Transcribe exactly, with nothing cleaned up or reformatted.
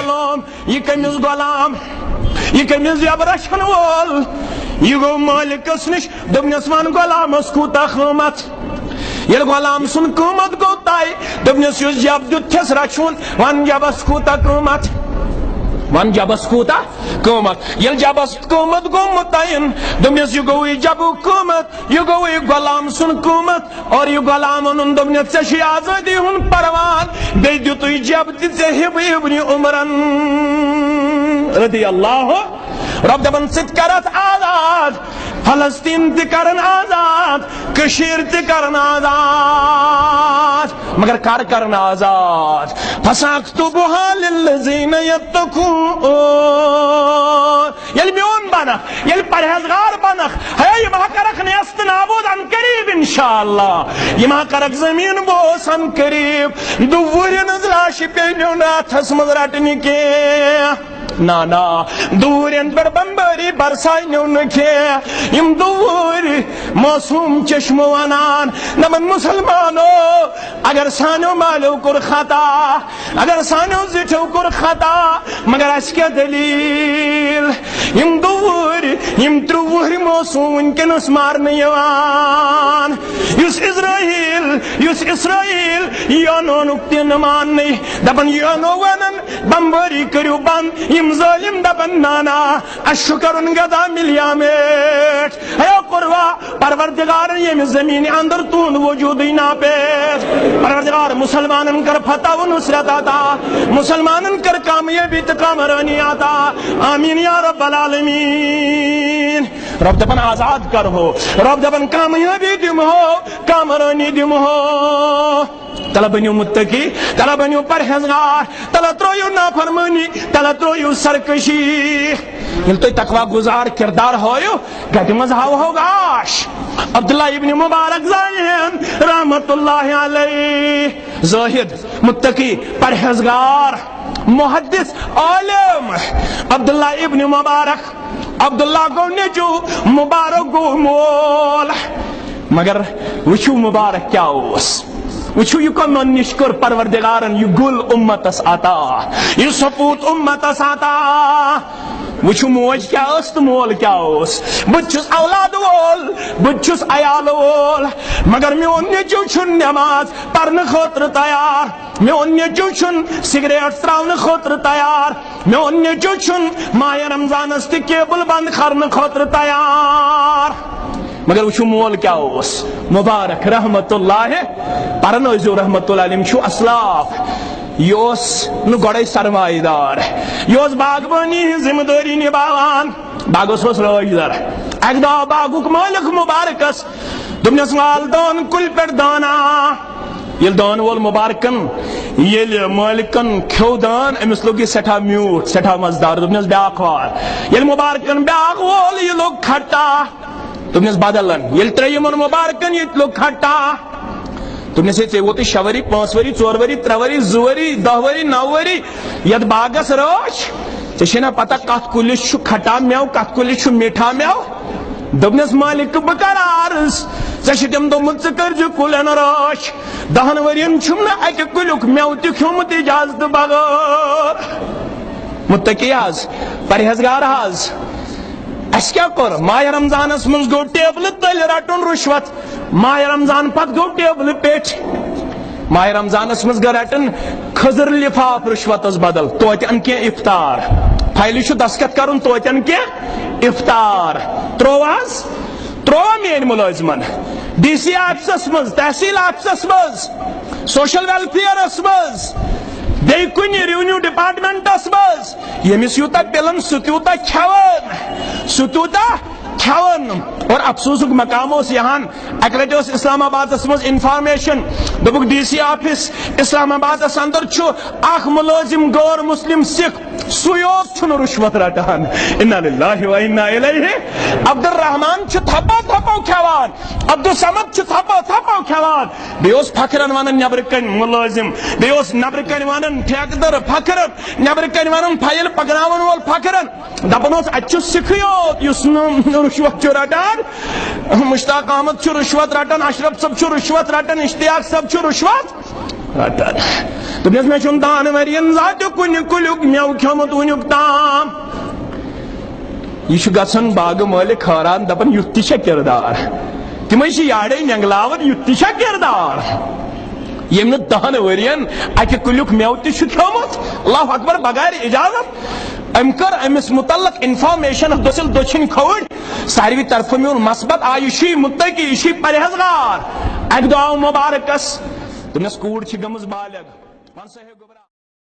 غلام، یہِ کٔمِس غلام؟ یہِ کٔمِس زیب رچھن وول؟ یہِ گوٚو مٲلکس نِش، دوٚپنس، "وَن غلامس کوٗتاہ قۭمتھ؟" ییٚلہِ غلام سُنٛد قۭمتھ گوٚو طے، دوٚپنس، "یُس زیب دیُت چھس رچھُن، وَن زیبس کوٗتاہ قۭمتھ؟ وَن زیبس کوٗتاہ قۭمتھ؟" ییٚلہِ زیبس قۭمتھ گوٚو مُتعین، دوٚپنس، "یہِ گوٚو یہِ زیبُک قۭمتھ، یہِ گوٚو یہِ غلام سُنٛد قۭمتھ۔" اور یہِ غلام ووٚنُن، دوٚپنس، "ژےٚ چھُے آزٲدی ہُنٛد پروان، بیٚیہِ دیُتُے زیب تہِ ژےٚ ہِبہٕ ابنِ عمرن رضی اللہ۔" رۄب دَپان، "ژٕ تہِ کَرَتھ آزاد، فلسطین تہِ کَرَن آزاد، کٔشیٖر تہِ کَرَن آزاد، مگر کَر کَرَن آزاد؟ فساکتبها للذین یتقون۔" ییٚلہِ میون بنکھ، ییٚلہِ پرہیزگار بنکھ، ہے، یِم ہا کرکھ نیست نابود ان قریب انشاءاللہ۔ یِم ہا کرکھ زمین بوس ان قریب۔ دُوُہرٮ۪ن ہٕنٛز لاشہِ پیٚیہِ نیُن اتھس منٛز رٹنہِ کینٛہہ۔ نہ، نہ، دُوُہرٮ۪ن پٮ۪ٹھ بمبٲری برساے نیُن نہٕ کینٛہہ۔ یِم دُوُہرۍ معصوم چشمہٕ ونان، دپان، مسلمانو، اگر سانیو مالیو کوٚر خطا، اگر سانیو زِٹھیو کوٚر خطا، مگر اسہِ کیٛاہ دٔلیٖل؟ یِم دُوُہرۍ، یِم ترٛوٚ وُہرۍ معصوم وٕنکیٚنس مارنہٕ یِوان۔ یُس اسرائیل، یُس اسرائیل یونوُک تہِ نہٕ ماننٕے، دپان یونو ونان بمبٲری کٔرِو بند، یِم ظٲلم دپان نہ نہ، اسہِ چھُ کرُن غزہ ملیامیٹ۔ ہے قروا، پروردگارن ییٚمہِ زمینہِ اندر تُہُنٛد وجودٕے ناپید۔ پروردگار، مسلمانن کر فتح و نصرت عطا، مسلمانن کر کامیٲبی تہٕ کامرٲنی عطا۔ آمین یا رب العالمین۔ رب دپان آزاد کرہو، رب دپان کامیٲبی دِمہو، کامرٲنی دِمہو۔ تلہ بٔنِو متقی، تلہ بٔنِو پرہیزگار، تلہ ترٲیِو نافرمٲنی، تلہ ترٲیِو سرکشی۔ ییٚلہِ تُہۍ تقوی گُزار کردار ہٲیِو، گٹہِ منٛز ہاوہو گاش۔ عبداللہ ابن مبارک زاہد رحمت اللہ علیہ، زاہد، متقی، پرہیزگار، محدث، عالم، عبداللہ ابن مبارک۔ عبداللہ گوٚو نیٚچو، مبارک گوٚو مول۔ مگر وٕچھِو مبارک کیٛاہ اوس، وٕچھِو یہِ کمن نِش کوٚر پروردگارن یہِ گُل اُمتس عطا، یہِ سپوٗت اُمتس عطا۔ وٕچھِو موج کیٛاہ ٲس تہٕ مول کیٛاہ اوس۔ بہٕ تہِ چھُس اولاد وول، بہٕ تہِ چھُس عیال وول، مگر میون نیٚچو چھُنہٕ نٮ۪ماز پرنہٕ خٲطرٕ تیار۔ میون نیٚچو چھُنہٕ سگریٹ تراونہٕ خٲطرٕ تیار۔ میون نیٚچو چھُنہٕ ماہِ رمضانس تہِ کیبل بند کرنہٕ خٲطرٕ تیار۔ مگر وٕچھِو مول کیٛاہ اوس، مبارک رحمت اللہ، پرن ٲسۍزیو رحمت اللہ علیہ، یِم چھِو اسلاف۔ یہِ اوس نہٕ گۄڈے سرمایہ دار، یہِ اوس باغبٲنی ہٕنٛز ذمہٕ دٲری نباوان۔ باغس اوس رٲچھ در۔ اکہِ دۄہ آو باغُک مٲلِک مبارکس، دوٚپنس، "وال دٲن کُلہِ پٮ۪ٹھ دانا۔" ییٚلہِ دٲن وول مبارکن، ییٚلہِ مٲلکن کھیوٚو دٲن، أمِس لوٚگ یہِ سٮ۪ٹھاہ میوٗٹھ، سٮ۪ٹھاہ مزٕدار۔ دوٚپنس، "بیٛاکھ وال۔" ییٚلہِ مبارکن بیٛاکھ وول، یہِ لوٚگ کھٹا۔ دوٚپنس، "بدل اَن۔" ییٚلہِ ترٛیٚیِم اوٚن مبارکن، یہِ تہِ لوٚگ کھٹا۔ دوٚپنس، "ہے، ژےٚ ووتُے شےٚ ؤری، پانٛژھ ؤری، ژور ؤری، ترٛےٚ ؤری، زٕ ؤری، دَہ ؤری، نَو ؤری یتھ باغس رٲچھ۔ ژےٚ چھے نا پتہ کتھ کُلِس چھُ کھٹا مٮ۪وٕ، کتھ کُلِس چھُ میٖٹھا مٮ۪وٕ؟" دوٚپنس، "مٲلِک، بہٕ کرٕ عرض، ژےٚ چھُتھ أمۍ دوٚپمُت ژٕ کٔرزِ کُلٮ۪ن رٲچھ۔ دَہن ؤرین چھُم نہٕ اکہِ کُلیُک مٮ۪وٕ تہِ کھیوٚمُت اجازتہٕ بغٲر۔" متقی حظ، پرہیزگار حظ، اسہِ کیٛاہ کوٚر؟ ماہِ رمضانس منٛز گوٚو ٹیبلہٕ تٔلۍ رٹُن رُشوت، ماہِ رمضان پتہٕ گوٚو ٹیبلہٕ پیٚٹھۍ۔ ماہِ رمضانس منٛز گٔے رٹٕنۍ کھٔزٕر لفاف رُشوتس بدل، توتہِ ان کینٛہہ افطار۔ فایلہِ چھُ دستخط کرُن، توتہِ ان کینٛہہ افطار۔ ترٛوو حظ، ترٛوو میٲنۍ مُلٲزمن ڈی سی آفسس منٛز، تحصیل آفسس منٛز، سوشل ویلفیئرس منٛز، بیٚیہِ کُنہِ ریونیو ڈپارٹمنٹس منٛز۔ ییٚمِس یوٗتاہ پِلن، سُہ تیوٗتاہ کھٮ۪وان، سُہ تیوٗتاہ کھٮ۪وان۔ اور افسوسُک مقام اوس یہان، اکہِ لٹہِ ٲس اسلام آبادس منٛز انفارمیشن، دوٚپُکھ، ڈی سی آفس اسلام آبادس اندر چھُ اکھ مُلٲزم غٲر مسلم سکھ، سُے یوت چھُنہٕ رُشوت رٹان۔ انا للہ و انا الیہ۔ عبدالرحمان چھُ تھپو تھپو کھٮ۪وان، عبدالصمد چھُ تھپو تھپو کھٮ۪وان۔ بیٚیہِ اوس فخرن ونان نیبرٕ کنۍ مُلٲزم، بیٚیہِ اوس نیبرٕ کنۍ ونان ٹھیکہٕ در فخرن، نیبرٕ کنۍ ونان فایل پکناون وول فخرن۔ دپان اوس، اتہِ چھُ سکھٕے یوت یُس نہٕ رُشوت چھُ رٹان۔ مشتاق احمد چھُ رُشوت رٹان، اشرف صٲب چھُ رُشوت رٹان، اشتیاق صٲب چھُ رُشوت۔ رٹان۔ دوٚپنس، مےٚ چھُنہٕ دَہَن ؤرین زانٛہہ تہِ کُنہِ کُلیُک مٮ۪وٕ کھیوٚمُت وٕنیُک تام۔ یہِ چھُ گژھان باغہٕ مٲلِک حٲران، دپان، یُتھ تہِ چھا کردار؟ تِمے چھِ یاڑے نینگلاوان، یُتھ تہِ چھا کردار؟ ییٚمۍ نہٕ دَہَن ؤرین اکہِ کُلیُک مٮ۪وٕ تہِ چھُ کھیوٚمُت۔ اللہ اکبر، بغیر اجازت۔ أمۍ کٔر أمِس متعلق انفارمیشن، دٔسِل دٔچھِنۍ کھوٚوٕرۍ، ساروی طرفہٕ میوٗل مثبت، آ، یہِ چھُے مُتقی، یہِ چھُے پرہیزگار۔ اکہِ دۄہ آو مُبارکس، دوٚپنس، کوٗر چھِ گٔمٕژ بالغ۔ وَن سا ہے گوٚبرا،